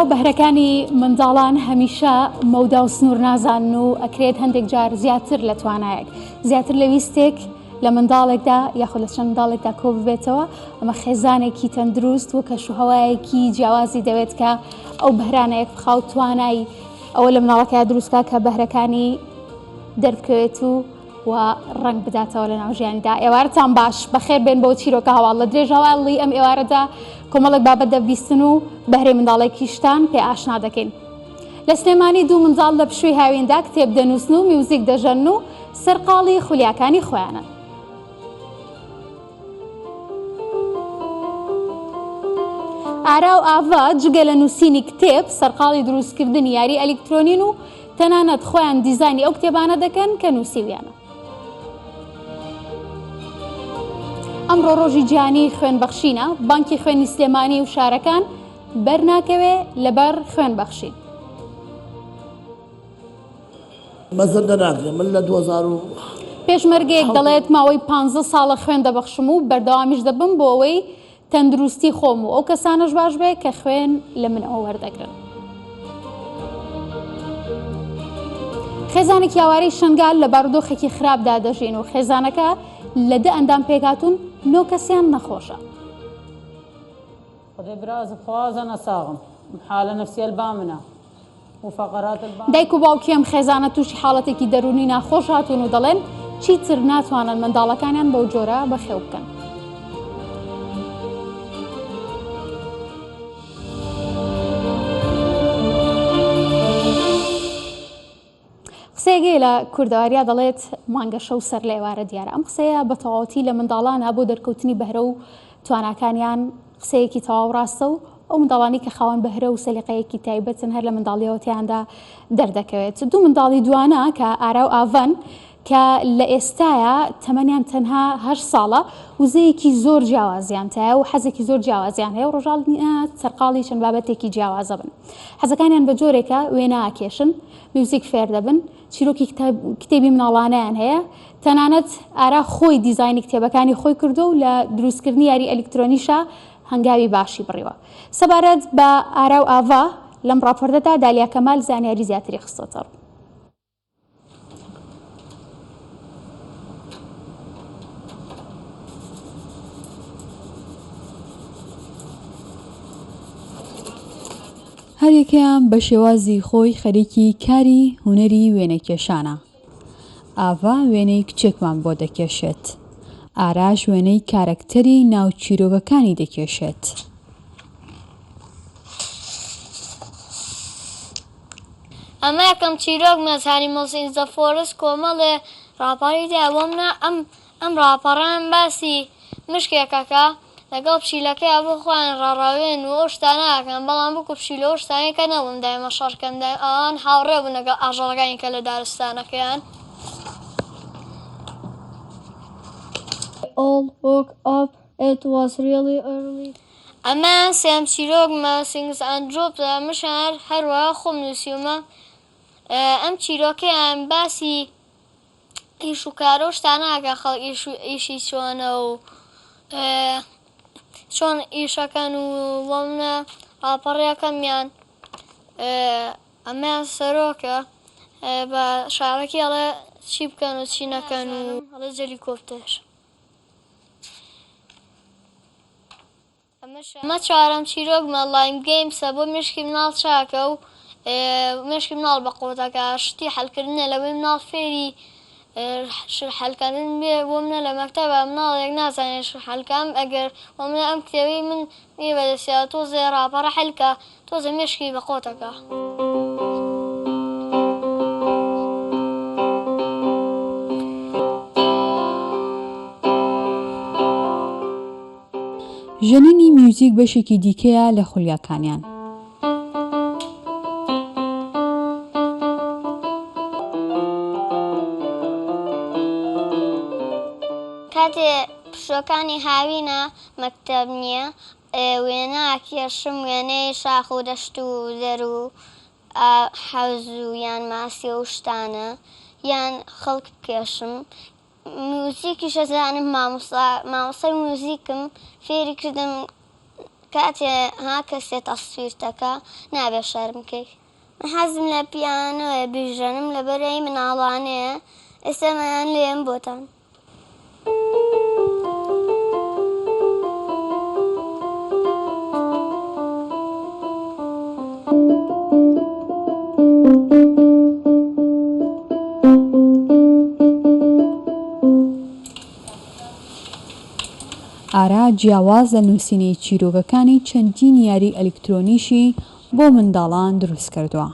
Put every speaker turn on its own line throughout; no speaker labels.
توانا و بەهرەکانی منداڵان هەمیشە مەودا و سنوور نازانن و ئەکرێت هەندێک جار زیاتر لە توانایەک زیاتر لە ویستێک لە منداڵێکدا یاخود لە چەند منداڵێکدا کۆ ببێتەوە ئەمە خێزانێکی تەندروست و کەش و هەوایەکی جیاوازی دەوێت کە ئەو بەهرانەیەک بخا و توانای ئەوە لە مناڵەکەیا دروستکا کە بەهرەکانی دەربکەوێت و و ڕەنگ بداتەوە لە ناو ژیانیدا. ئێوارەتان باش، بەخێر بێن بۆ چیرۆکە هەواڵ. لە درێژەواڵی ئەم ئێوارەدا کۆمەڵێک بابەت دەبیستن و بەهرەی منداڵێکیشتان پێ ئاشنا دەکەین. لە سلێمانی دوو منداڵ لە پشووی هاویندا کتێب دەنووسن و میوزیک دەژەنن و سەرقاڵی خولیاکانی خۆیانن. ئارا و ئاڤا جگە لە نووسینی کتێب، سەرقاڵی دروستکردنی یاری ئەلیکترۆنین و تەنانەت خۆیان دیزاینی ئەو کتێبانە دەکەن کە نووسیویانە. ئەمڕۆ ڕۆژی جیهانی خوێنبەخشینە، بانکی خوێنی سلێمانی و شارەکان بەرناکەوێ لەبەر خوێنبەخشین.
مەزەندە ناکرێت من لە 2000
پێشمەرگەیەک دەڵێت ماوەی پانزە ساڵە خوێن دەبەخشم و بەردەوامیش دەبم بۆ ئەوەی تەندروستی خۆم و ئەو کەسانەش باش بێ کە خوێن لە منەوە وەردەگرن. خێزانێکی ئاوارەی شنگال لە بارودۆخێکی خراپدا دەژین و خێزانەکە لە دە ئەندام پێکهاتوون، نۆ کەسیان نەخۆشە. دایک و باوکی ئەم خێزانە تووشی حاڵەتێکی دەروونی ناخۆش هاتوون و دەڵێن چیتر ناتوانن منداڵەکانیان بەو جۆرە بەخێو بکەن. قسەیەک هەیە لە کوردەواریا دەڵێت مانگەشەو سەر لە ئێوارە دیارە ئەم قسەیە بە تەواوەتی لە منداڵانە بۆ دەرکەوتنی بەهرە و تواناکانیان قسەیەکی تەواو ڕاستە و ئەو منداڵانی کە خاوەن بەهرە و سەلیقەیەکی تایبەتن هەر لە منداڵیەوە تیاندا دەردەکەوێت دوو منداڵی دوانە کە ئارا و ئاڤەن کە لە ئێستایا تەمەنیان تەنها هەشت ساڵە وزەیەکی زۆر جیاوازیان تایە و حەزێکی زۆر جیاوازیان هەیە و ڕۆژانە سەرقاڵی چەند بابەتێکی جیاوازە بن حەزەکانیان بە جۆرێکە وێنە ئەکێشن میوزیک فێر دەبن، چیرۆکی کتێبی مناڵانەیان هەیە، تەنانەت ئارا خۆی دیزاینی کتێبەکانی خۆی کردووە و لە دروستکردنی یاری ئەلیکترۆنیشا هەنگاوی باشی بڕیوە. سەبارەت بە ئارا و ئاڤا لەم ڕاپۆرتەدا دالیا کەمال زانیاری زیاتری خستۆتەڕوو.
هەریەکەیان بە شێوازی خۆی خەریکی کاری هونەری وێنەکێشانە. ئاڤا وێنەی کچێکمان بۆ دەکێشێت. ئاراش وێنەی کارەکتەری ناو چیرۆکەکانی دەکێشێت.
ئەمە یەکەم چیرۆکمە Animals in the Forest کۆمەڵێ ڕاپەڕی تیا بۆ منە ئەم ئەم ڕاپەڕەیان باسی مشکێکەکە لەگەڵ پشیلەکەیا بۆ خۆیان ڕاڕاوێن و ئەو شتانە ئەکەن بەڵام بوک و پشیلە ئەو شتانەی کە نەبوون دایمە شەڕ کەن دایم ئەوان هاوڕێ بوون لەگەڵ ئاژەڵەکانی کە لە دارستانەکەیان.
All woke up it was really early.
ئەمەیان سێیەم چیرۆکمە Things and Jobs ئەمەشیان هەر هەروەها خۆم نووسیومە ئەم چیرۆکەیان باسی ئیش و کارە و شتانە ئەکا خەڵک ئیش و ئیشی چۆنە و چۆن ئیشەکەن و بۆ منە ڕاپەڕیەکەمیان ئەمەیان سەرۆکە بە شارەکی ئەڵێ چی بکەن و چی نەکەن و ئەڵێ جەلیکۆپتەر. ئەمە چوارەم چیرۆکمە لایم گەیمسە بۆ مێشکی مناڵ چاکە و مێشکی مناڵ بەقوەتەکا شتی حەلکردنە لەوەی مناڵ فێری شت حەلکردن بێ بۆ منە لە مەکتەبە مناڵێک نازانێت شت حەلکەم ئەگەر بۆ منە ئەم کتێبەی من نیە بەدەستیەوە تۆزێ ڕاپەڕە حەلکە تۆزێ مێشکی بەقوەتەکا.
ژەنینی میوزیک بەشێکی دیکەیە لە خولیاکانیان.
کاتێ پشووەکانی هاوینە مەکتەب نییە وێنە ئەکێشم وێنەی شاخ و دەشت و دەر و حەوز و یان ماسی و شتانە یان خەڵک بکێشم میوزیکیش ئەزانم مامۆستا مامۆستای میوزیکم فێری کردم. کاتێ ها کەسێ تەسویرتەکا نابێ شەرم کەی. من حەزم لە پیانۆیە بیژەنم لەبەرئەی مناڵانەیە ئێستا مەیان لێم بۆتان.
ئارا جیاواز لە نووسینی چیرۆکەکانی چەندین یاری ئەلیکترۆنیشی بۆ منداڵان دروستکردووە،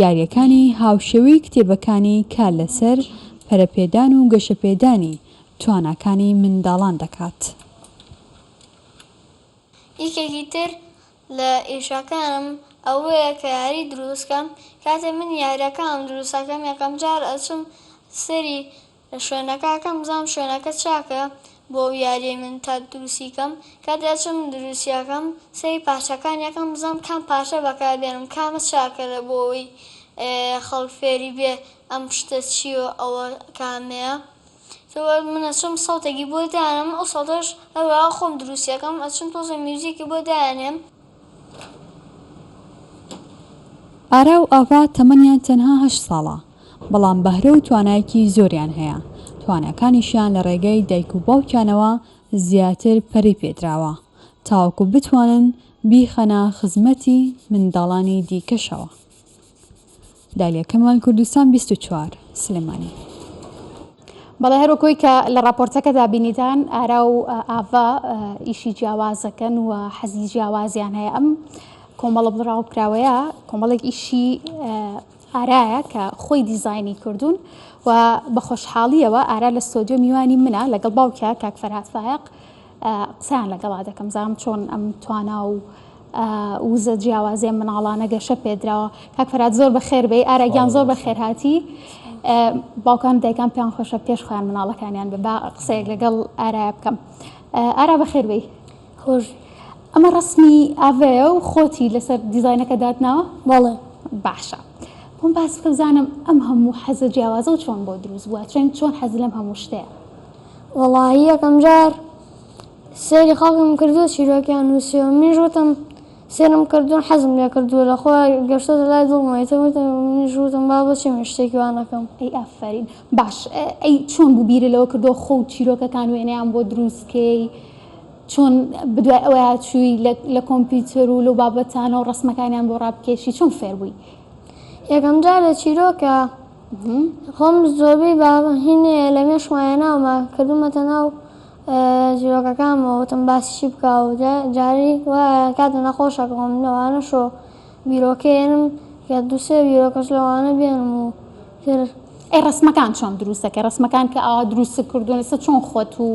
یارییەکانی هاوشێوەی کتێبەکانی کار لەسەر پەرەپێدان و گەشەپێدانی تواناکانی منداڵان دەکات.
یەکێکی تر لە ئیشەکانم ئەوەیە کە یاری دروست کەم، کاتێ من یاریەکانم دروست ئەکەم یەکەم جار ئەچم سەیری شوێنەکە ئەکەم بزانم شوێنەکە چاکە بۆ ئەو یاریەی من تا دروستی کەم، کاتێ ئەچم دروستی ئەکەم سەیری پارچەکانی ئەکەم بزانم کام پارچە بەکار بێنم کامە چاکە لە بۆ ئەوەی خەڵک فێری بێ ئەم شتە چیە و ئەوە کامەیە. تۆ من ئەچم سەوتێکی بۆ دانێم ئەو سەوتەش هەروەها خۆم دروستی ئەکەم ئەچم تۆزێ میوزیکی بۆ دانێم.
ئارا و ئاڤا تەمەنیان تەنها هەشت ساڵە، بەڵام بەهرە و توانایەکی زۆریان هەیە، تواناکانیشیان لە ڕێگەی دایک و باوکیانەوە زیاتر پەرەی پێدراوە، تاوەکو بتوانن بیخەنە خزمەتی منداڵانی دیکەشەوە. دالیا کەمال کوردستان 24 سلێمانی.
بەڵێ هەروەکۆی کە لە راپۆرتەکەدا بینیتان ئارا و ئاڤا ئیشی جیاوازەکەن و حەزی جیاوازیان هەیە ئەم کۆمەڵە بڵاوکراوەیە کۆمەڵێک ئیشی ئارایە کە خۆی دیزاینی کردوون و بە خۆشحاڵیەوە ئارا لە ستۆدیۆ میوانی منە لەگەڵ باوکیا کاک فەرهاد فایەق قسەیان لەگەڵا دەکەم زانم چۆن ئەم توانا و وزە جیاوازیە مناڵانە گەشە پێدراوە کاک فەرهاد زۆر بەخێر بێی ئارا گیان زۆر بەخێر هاتی باوکان دایکان پێیان خۆشە پێش خۆیان مناڵەکانیان بە با قسەیەک لەگەڵ ئارا بکەم ئارا بەخێر بێی
خۆش
ئەمە ڕسمی ئاڤەیە و خۆتی لەسەر دیزاینەکە داتناوە
بەڵێ
باشە بۆم باس بکە بزانم ئەم هەموو حەزە جیاوازە و چۆن بۆ دروست بووە چۆن چۆن حەز لەم هەموو شتەیە
وەڵاهی یەکەم جار سەیری خەڵکم کردووە چیرۆکیان نووسیوە منیش وتم سێرم کردوون حەزم لێ کردووە لە خۆ گەشتۆتە لای دڵمەوە ئیتر وتم منیش وتم با بۆچی من شتێکی وا نەکەم.
ئەی ئافەرین باش ئەی چۆن بوو بیرت لەوە کردەوە خۆو چیرۆکەکان وێنەیان بۆ دروست کەی چۆن بدوای ئەوەیا چووی لە کۆمپیوتەر و لەو بابەتانە و ڕەسمەکانیان بۆ ڕابکێشی چۆن فێر بووی؟
یەکەم جار لە چیرۆکە خۆم زۆربەی بابە هینێ لە مێشکما هێناومە کردوومەتە ناو چیرۆکەکانمەوە وتم باسی چی بکا و جاری وایە کاتێ نەخۆشەکەم لەوانەشۆ بیرۆکە هێنم کە دووسێ بیرۆکەش لەوانە بێنم و تر.
ئەی ڕەسمەکان چۆن دروست دەکەی؟ ڕەسمەکان کە ئاوا دروستت کردوون ئێستا چۆن خۆت و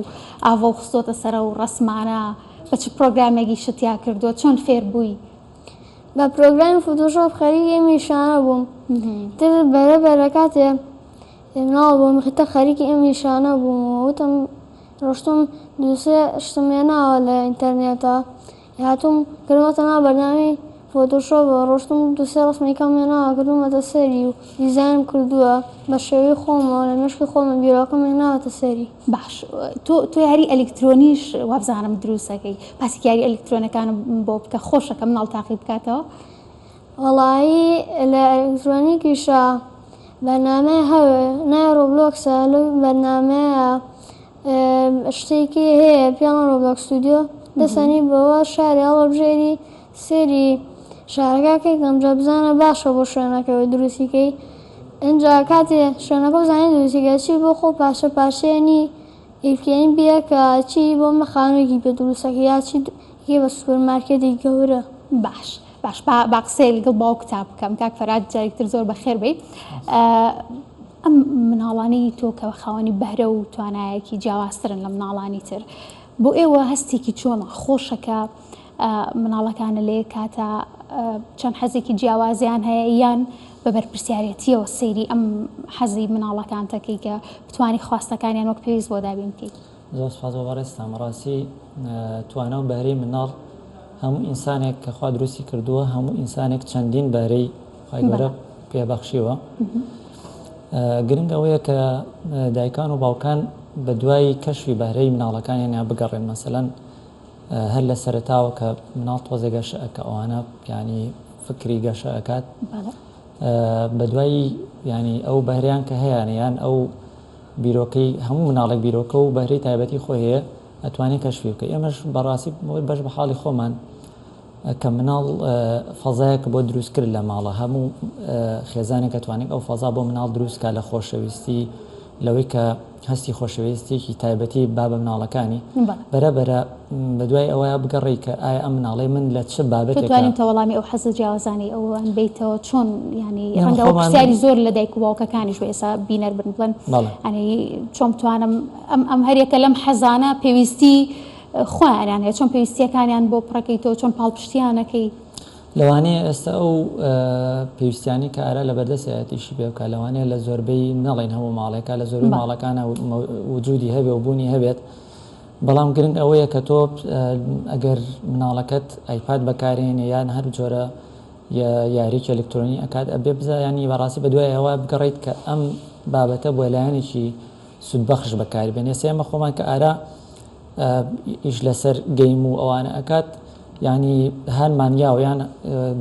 ئاڤۆو خستۆتە سەر ئەو ڕەسمانە؟ بە چ پرۆگرامێک ئیشت تیا کردووە؟ چۆن فێر بووی؟
بە پرۆگرامی فۆتۆشۆپ خەریکی ئەم ئیشانە بووم تر بەرە بەرە کاتێ مناڵ بووم تر خەریکی ئەم ئیشانە بووم و وتم ڕۆشتم دووسێ شتم هێناوە لە ئینتەرنێتە هاتووم کردمەتە ناو بەرنامەی فۆتۆشۆپەوە ڕۆشتم دووسێ ڕەسمی کەم هێناوە کردوومەتە سەری و دیزاینم کردووە بە شێوەی خۆمەوە لە مێشکی خۆمە بیرۆکەم هێناوەتە سەری.
باش تۆ تۆ یاری ئەلیکترۆنیش وابزانم دروست ئەکەی باسێکی یاری ئەلیکترۆنەکانم بۆ بکە خۆشە کە مناڵ تاقی بکاتەوە.
وەڵایی لە ئەلیکترۆنیکیشا بەرنامەی هەوێ ناوی ڕۆبلۆکسە لەو بەرنامەیە شتێکی هەیە پێڵێن ڕۆبلۆکس ستودیۆ دەسەنی بەوە شاری هەڵەبژێری سێری شارەکە کەی ئەمجا بزانە باشە بۆ شوێنەکە دروستی کەی ئینجا کاتێ شوێنەکە زانی دروستی کە چی بۆ خۆ پارچە پارچەیەنی ئیلکێنی بیە کە چی بۆ مە خانوویەکی پێ دروستەکە یا چی یە بە سوپەر مارکێتی گەورە.
باش باش با با قسەیەک لەگەڵ باوکتا بکەم کاک فەرهاد جارێکی تر زۆر بەخێر بێی ئەم مناڵانەی تۆ کە خاوەنی بەهرە و توانایەکی جیاوازترن لە مناڵانی تر بۆ ئێوە هەستێکی چۆنە خۆشە کە مناڵەکانە لە یەک کاتا چەند حەزێکی جیاوازیان هەیە یان بە بەرپرسیارەتیەوە سەیری ئەم حەزی مناڵەکان تەکەی کە بتانی خواستەکانیان وەک پێویست بۆ دابین بکەیت
زۆر سپاس بۆ بەڕێزتان بەڕاستی توانا و بەهرەی مناڵ هەموو ئینسانێک کە خوا دروستی کردووە هەموو ئینسانێک چەندین بەهرەی خوای گەورە پێبەخشیوە گرنگ ئەوەیە کە دایکان و باوکان بە دوای کەشفی بەهرەی مناڵەکانیان بگەڕێن مەسەلەن. هەر لە سەرەتاوە کە مناڵ تۆزێ گەشە ئەکا ئەوانە یانی فکری گەشە ئەکات بەدوای یانی ئەو بەهریان کە هەیانە یان ئەو بیرۆکەی هەموو مناڵێک بیرۆکە و بەهرەی تایبەتی خۆی هەیە ئەتوانێت کەشفی بکە ئێمەش بەڕاستی بەش بە حاڵی خۆمان کە مناڵ فەزایەک بۆ دروست کرد لە ماڵە هەموو خێزانێک ئەتوانێت ئەو فەزا بۆ مناڵ دروست کا لە خۆشەویستی لەوەی کە هەستی خۆشەویستیەکی تایبەتی با بە مناڵەکانی بەرە بەرە بەدوای ئەوەیا بگەڕێی کە ئایا ئەم مناڵەی من لە چ بابەتێکا
بتوانین تە وەڵامی ئەو حەزە جیاوازانەی ئەوان بەیتەوە چۆن یانی ڕەنگە ئەو پرسیاری زۆر لە دایک و باوکەکانیش بێ ئێستا بینەر بن بڵێن یانی چۆن بتوانم ئەم ئەم هەریەکە لەم حەزانە پێویستی خۆیانیان هەیە چۆن پێویستیەکانیان بۆ پڕەکەیتەوە چۆن پاڵپشتیانەکەی؟
لەوانەیە ئێستا ئەو پێویستیانەی کە ئارا لەبەردەستیایە ئیشی پێ بکات لەوانەیە لە زۆربەی نەڵێین هەموو ماڵێکا لە زۆربەی ماڵەکانا وجودی هەبێ و بوونی هەبێت بەڵام گرنگ ئەوەیە کە تۆ ئەگەر مناڵەکەت ئایپاد بەکارێنێ یان هەر جۆرە یاریی ئەلکترۆنی ئەکات ئەبێ بزانی بەڕاستی بەدوای ئەوە بگەڕیت کە ئەم بابەتە بۆ لایەنێکی سوودبەخش بەکاربێنێ ئێستا ئێمە خۆمان کە ئارا ئیش لەسەر گەیم و ئەوانە ئەکات یانی هانمان یاوە یان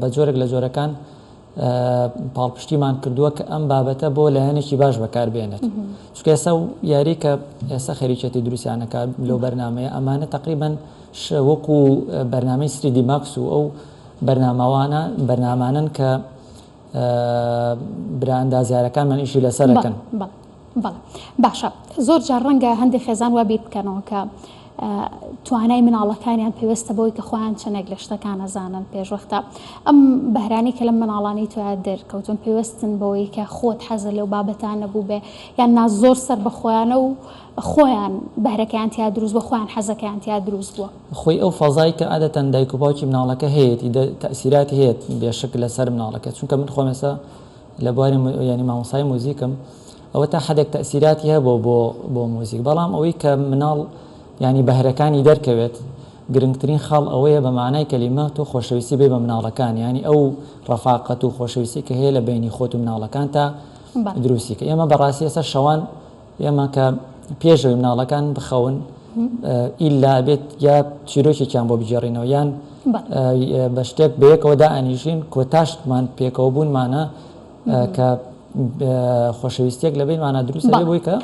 بە جۆرێک لە جۆرەکان پاڵپشتیمان کردووە کە ئەم بابەتە بۆ لایەنێکی باش بەکاربێنێت چونکە ئێستا و یاری کە ئێستا خەریکێتی دروستیانەکە لەو بەرنمەیە ئەمانە تقریبن وەکو بەرنمەی 3D Max و ئەو بەرنامەوانە بەرنامانن کە برا ئەندازیارەکانمان ئیشی لەسەر ئەکەن.
بەڵێ بەڵێ باشە زۆر جار ڕەنگە هەندێک خێزان وا بیر بکەنەوە کە توانای مناڵەکانیان پێوەستە بەوەی کە خۆیان چەندێک لە شتەکان ئەزانن پێشوەختە ئەم بەهرانی کە لەم مناڵانی تۆیا دەرکەوتون پێوەستن بەوەی کە خۆت حەزە لەو بابەتان نەبوو بێ یان نا زۆر سەر بە خۆیانە و خۆیان بەهرەکەیان تیا دروست بە خۆیان حەزەکەیان تیا دروست بووە.
خۆی ئەو فەزای کە عادەتەن دایک و باوکی مناڵەکە هەیەتی تەئسیراتی هەیە بێشک لەسەر مناڵەکە چونکە من خۆم ئێستا لە بواری یانی مامۆستای موزیکم ئەوە تا حدێک تەئسیراتی هەبوو بۆ بۆ موزیک بەڵام ئەوەی کە مناڵ ینی بەهرەکانی دەرکەوێت گرنگترین خاڵ ئەوەیە بە مانای کەلیمە تۆ خۆشەویستی بێ بە مناڵەکان ینی ئەو ڕەفاقەت و خۆشەویستی کە هەیە لە بینی خۆت و مناڵەکان تا دروستی کە ئێمە بەڕاستی ئێستا شەوان ئێمە کە پێش ئەوەی مناڵەکان بخەون ئیلا بێت یا چیرۆکێکیان بۆ بگێڕینەوە یان بە شتێک بەیەکەوە دائەنیشین کۆتاشتمان پێکەوە بوونمانە کە خۆشەویستیەک لە بینمانە دروست بێ بووی کە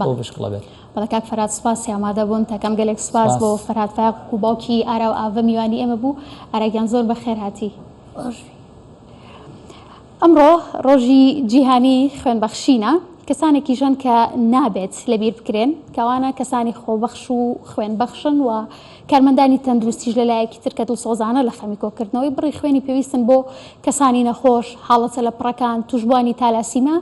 بۆ بشکڵە بێت.
بەڵێ کاک فەرهاد سوپاسی ئامادە بوون تەکەم گەلێک سوپاس بۆ فەرهاد فایەق و باوکی ئارا و ئاڤە میوانی ئێمە بوو ئارا گیان زۆر بەخێر هاتی. ئەمڕۆ ڕۆژی جیهانی خوێنبەخشینە، کەسانێکیش هەن کە نابێت لەبیر بکرێن، کە ئەوانە کەسانی خۆبەخش و خوێنبەخشن و کارمەندانی تەندروستیش لەلایەکی تر کە دڵسۆزانە لە خەمی کۆکردنەوەی بڕی خوێنی پێویستن بۆ کەسانی نەخۆش، حاڵەتە لەپڕەکان، تووشبووانی تالاسیما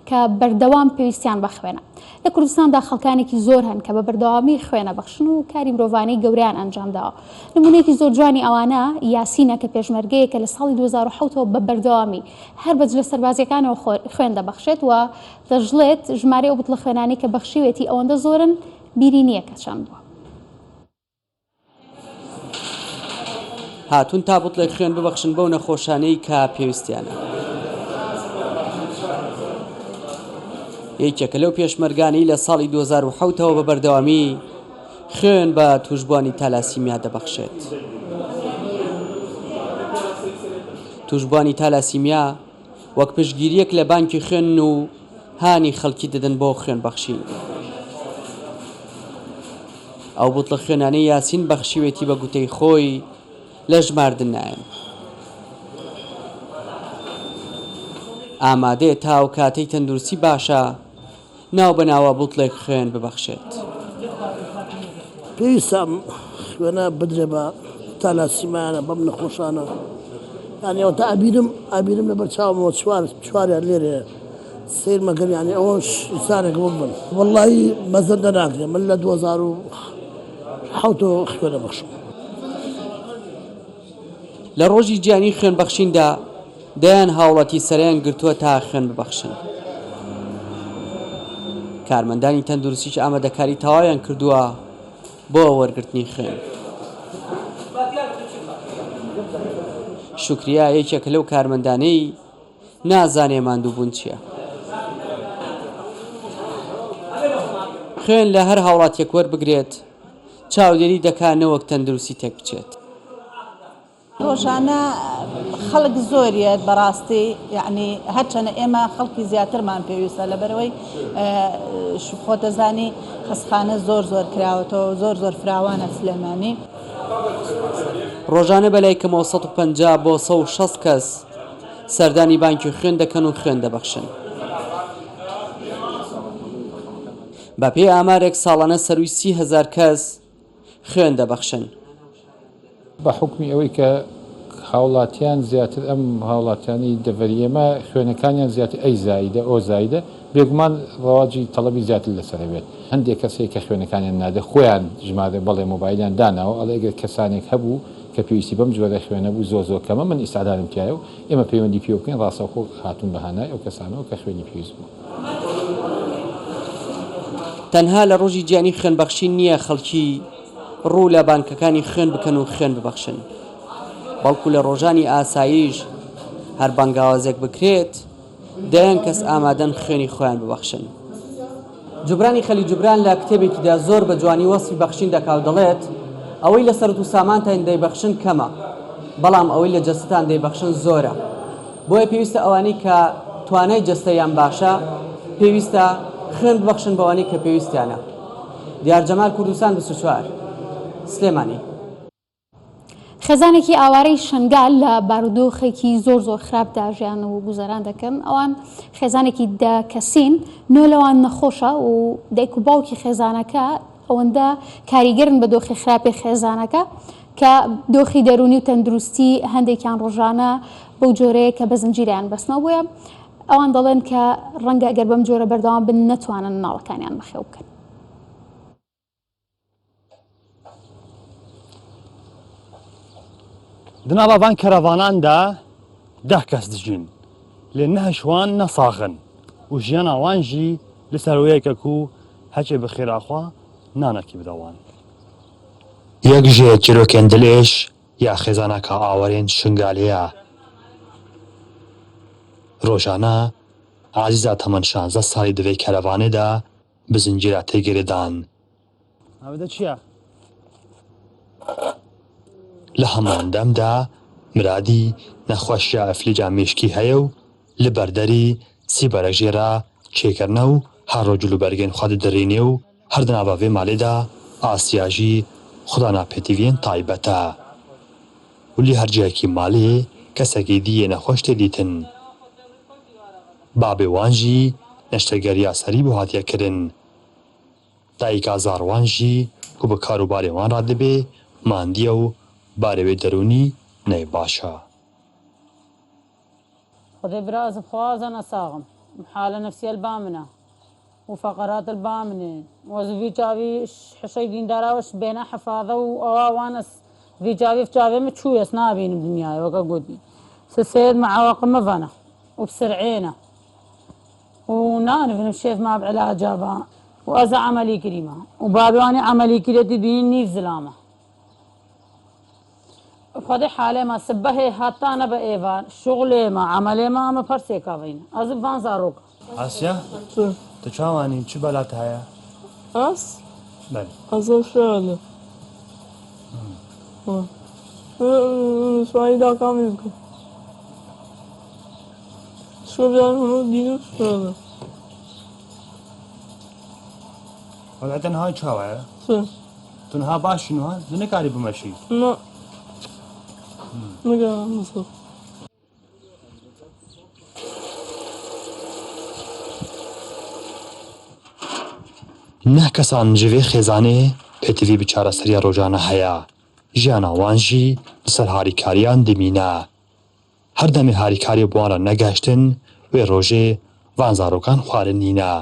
کە بەردەوام پێویستیان بە خوێنە. لە کوردستاندا خەڵکانێکی زۆر هەن کە بە بەردەوامی خوێنەبەخشن و کاری مرۆڤانەی گەورەیان ئەنجامداوە. نموونەیەکی زۆر جوانی ئەوانە یاسینە کە پێشمەرگەیەکە لە ساڵی 2007 ەوە بە بەردەوامی هەر بە جلە سەربازییەکانەوە خوێن دەبەخشێت و دەشڵێت ژمارەی ئەو بتڵە خوێنانەی کە بەخشیوێتی ئەوەندە زۆرن بیری نییە کە چەند بووە.
هاتوون تا بتڵێک خوێن ببەخشن بەو نەخۆشانەی کە پێویستیانە. یەکێکە لەو پێشمەرگانەی لە ساڵی 2007 ەوە بە بەردەوامی خوێن بە تووشبووانی تالاسیمیا دەبەخشێت. تووشبووانی تالاسیمیا وەک پشتگیرییەک لە بانکی خوێنن و هانی خەڵکی دەدەن بۆ خوێنبەخشین. ئەو بوتڵە خوێنانەی یاسین بەخشیوێتی بە گوتەی خۆی لە ژماردن نایەن. ئامادەیە تا ئەو کاتەی تەندروستی باشە ناو بە ناوە بوتڵێک خوێن ببەخشێت.
پێویستە ئەم خوێنە بدرێ بە تالاسیمایانە بەم نەخۆشانە یانی ئەوەتا ئەبینم ئەبینم لەبەر چاومەوە چوار چواریان لێرەیە سەیر مەگەر یانی ئەوەش ئینسانێک وەک من وەڵڵاهی مەزەندە ناکرێ من لە 2007 ەوە خوێن ئەبەخشم.
لە ڕۆژی جیهانی خوێنبەخشیندا دەیان هاوڵاتی سەرەیان گرتووە تا خوێن ببەخشن. کارمەندانی تەندروستیش ئامادەکاری تەواویان کردووە بۆ وەرگرتنی خوێن. شوکریە یەکێکە لەو کارمەندانەی نازانێ ماندووبوون چییە. خوێن لە هەر هاوڵاتیەک وەربگرێت. چاودێری دەکا نەوەک تەندروستی تێک بچێت.
ڕۆژانە خەڵک زۆریەت بەڕاستی یەعنی هەرچەنە ئێمە خەڵکی زیاترمان پێویستە لەبەرئەوەی خۆتەزانی خەستخانە زۆر زۆر کراوەتەوە زۆر زۆر فراوانە سلێمانی.
ڕۆژانە بەلای کەمەوە 150 بۆ 160 کەس سەردانی بانکی خوێن دەکەن و خوێن دەبەخشن. بەپێی ئامارێک ساڵانە سەرووی 30 هەزار کەس خوێن دەبەخشن.
بە حوکمی ئەوەی کە هاوڵاتیان زیاتر ئەم هاوڵاتیانی دەڤەری ئێمە خوێنەکانیان زیاتر ئەی زایدە ئۆ زایدە بێگومان ڕەواجی تەڵەبی زیاتر لەسەر ئەبێت هەندێک کەس هەیە کە خوێنەکانیان نادە خۆیان ژمارە بەڵێ مۆبایلیان داناوە ئەڵێ گەر کەسانێک هەبوو کە پێویستی بەم جۆرە خوێنە بوو زۆر زۆر کەمە من ئیستعدادم تیایە و ئێمە پەیوەندی پێوە بکەین ڕاستەوخۆ هاتوون بە هانای ئەو کەسانەوە کە خوێنی پێویست بوو.
تەنها لە ڕۆژی جیانی خوێنبەخشین نییە خەڵکی ڕوو لە بانکەکانی خوێن بکەن و خوێن ببەخشن، بەڵکو لە ڕۆژانی ئاساییش هەر بانگاوازێک بکرێت دەیان کەس ئامادەن خوێنی خۆیان ببەخشن. جوبرانی خەلیل جوبران لە کتێبێکیدا زۆر بە جوانی وەسفی بەخشین دەکا و دەڵێت، ئەوەی لە سەروت و سامانتان دەیبەخشن کەمە، بەڵام ئەوەی لە جەستەتان دەیبەخشن زۆرە. بۆیە پێویستە ئەوانەی کە توانای جەستەیان باشە پێویستە خوێن ببەخشن بەوانەی کە پێویستیانە. دیار جەمال کوردستان 24، سلێمانی.
خێزانێکی ئاوارەی شنگال لە بارودۆخێکی زۆر زۆر خراپدا ژیان و گوزەران دەکەن ئەوان خێزانێکی دە کەسین نۆ لەوان نەخۆشە و دایک و باوکی خێزانەکە ئەوەندە کاریگەرن بە دۆخی خراپی خێزانەکە کە دۆخی دەروونی و تەندروستی هەندێکیان ڕۆژانە بەو جۆرەیە کە بە زنجیرەیان بەستنەوە بۆیە ئەوان دەڵێن کە ڕەنگە ئەگەر بەم جۆرە بەردەوام بن نەتوانن مناڵەکانیان بەخێو بکەن.
Di nava van keravanan de deh kes dijîn lê neh ji wan ne sax in û jiyana wan jî li ser wê yeke ku heçê bi xêra xwe nanekî bide wan.
Yek ji çîrokên dilêş ya xêzanaka awerên Şingalê ye. Rojane Ezîza temen şanzdeh salî di vê kerevanê de bi zincîra tê girêdan. Li heman dem de Miradî nexweşiya îflîca mêşkî heye û li ber derî sîberek jê re çêkirine û her roj cilûbergên xwe didirînê û Her di nava vê malê de Asya jî xwedana pêtiviyên taybet e û li her cihekî malê kesekî dî yê nexweş tê dîtin. Babê wan jî neştergeriya serî bo hatiye kirin. Dayika zarwan jî ku bi kar û barê wan re dibê mandiye û barê wê derûnî neyê baş e.
Xwedê bira ez bixwaze ne sax im. Hale nefsiye li ba min e. û feqerat li ba min e. Û ez vî çavî hişey dîndara weş bêne hifaze û ewa wan ez vî çavî fi çavê min çûye ez nabînim dinyayê weke gotî. Sisêd me ewaqib min vene û bi sir'ê ne. Û nanivnim şêf ma bi ilaca ba û ez emelî kirîme. Û babê wan ê emelî kirîye tî dibînî nîv zilam e. Xwedê halê me sibehê heta nebe êvar şuxlê me emelê me me persêka veyne. Ez bi van zaroka.
Asya, tu çawan î, çi bela te heye?
Ez?
Belê.
Ez şerede. Şayî da kamî bikim. Şobiyan hemû dîn û şerede.
Wela te niha çawa ye?
Çi?
Tu niha baş î niha? Tu nikarî bimeşî?
Na. Nikarim bimeşim.
Neh kesan ji vê xêzanê pêtivî bi çareseriya rojane heye. Jiyana wan jî li ser harîkariyan dimîne. Her demê harîkarî bi wan re negehiştin wê rojê van zarokan xwarin nîne.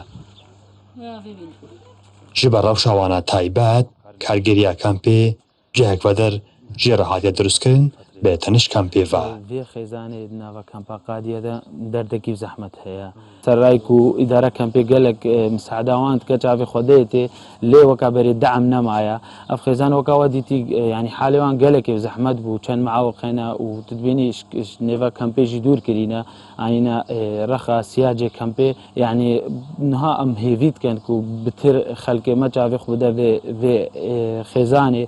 Ji ber rewşa wan a taybet kargeriya kampê Cihek veder jê re hatiye dirustkirin بێ تەنش کەمپێ ڤە.
ڤێ خێزانێ ناڤا کەمپا قادیە دە دەردەکی زەحمەت هەیە. سەرای کو ئیدارە کەمپێ گەلەک مساعدا وان دکە چاڤێ خوە دەیەتێ لێ وەکا بەرێ دەعم نەمایە. ئەڤ خێزان وەکا وە دیتی یانی حالێ وان گەلەکێ زەحمەت بوو چەند معاوق هەنە و تدبینی ژ نێڤا کەمپێ ژی دوور کرینە ئانینە رەخا سیاجێ کەمپێ یانی نها ئەم هێڤی دکەن کو بتر خەلکێ مە چاڤێ خو بدە ڤێ ڤێ خێزانێ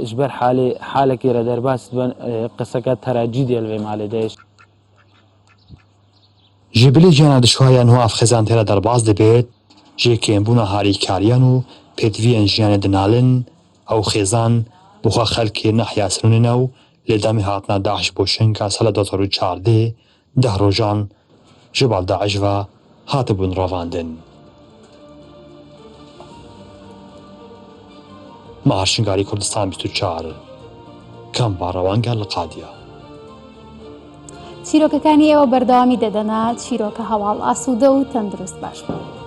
ژ بەر حالێ حالەکێ رە دەرباس دبەن قسەکە تەراجیدیە لڤێ مالێ دەیش.
ژ بلی گیانا دشوایان و ئەڤ خێزان تێرا دەرباز دبێت ژێ کێمبوونا هاریکاریان و پێدڤیەن ژیانێ دنالن، ئەو خێزان بخوا خەلکێ ناحیا سنونێنە و لێ دەمێ هاتنا داعش بۆ شنگا سالا 2014 دە ڕۆژان ژ بال داعش ڤە هاتبوون ڕەڤاندن. ماهر شنگالی کوردستان 24 کەمپا ڕەوانگە لە قادیە.
چیرۆکەکانی ئێوە بەردەوامی دەدەنە چیرۆکە هەواڵ ئاسوودە و تەندروست باش بن.